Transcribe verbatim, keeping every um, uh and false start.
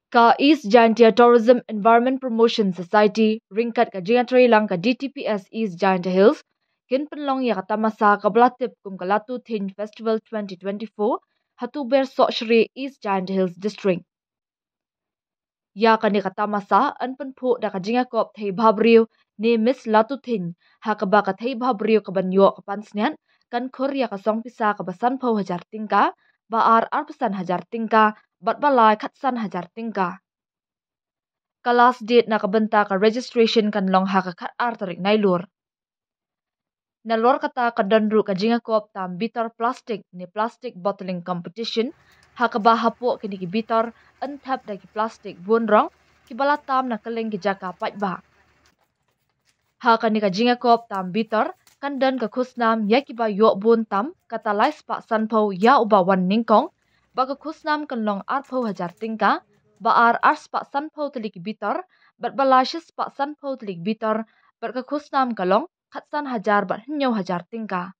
Ka East Jaintia Tourism Environment Promotion Society ryngkat ka jingïatreilang ka D T P S East Jaintia Hills kin pynlong ïa ka tamasa kaba la tip kum ka Latuthiñ Festival twenty twenty-four ha Tuber Sohshri, East Jaintia Hills District. Ïa kane ka tamasa yn pynphuh da ka jingïakop thei bhabriew ne Miss Latuthiñ, ha kaba ka thei bhabriew kaban ïoh ka pansngiat kan khur ïa ka song pisa kaba sanphew hajar tyngka, ba ar arphew san hajar tyngka, bad ba lai khatsan hajar tyngka. Ka last date na ka bynta ka registration kan long ha ka khatar tarik Nailur. Nalor kata kan don ruh ka jingïakop tam bitar plastik ne plastic bottling competition, ha kaba hapoh kine ki bitar yn thep da ki plastik bun rong kiba la tam na kylleng ki jaka paidbah. Ha kane ka jingïakop tam bitar kan don ka khusnam ïa kiba ïoh bun tam, kata lai spah sanphew ïa uba wan nyngkong, ba ka khusnam kan long arphew hajar tyngka, ba ar ar spah sanphew tylli ki bitar, bad ba lai shi spah sanphew tylli ki bitar, bad ka khusnam ka long khatsan hajar bad hynñiew hajar tyngka.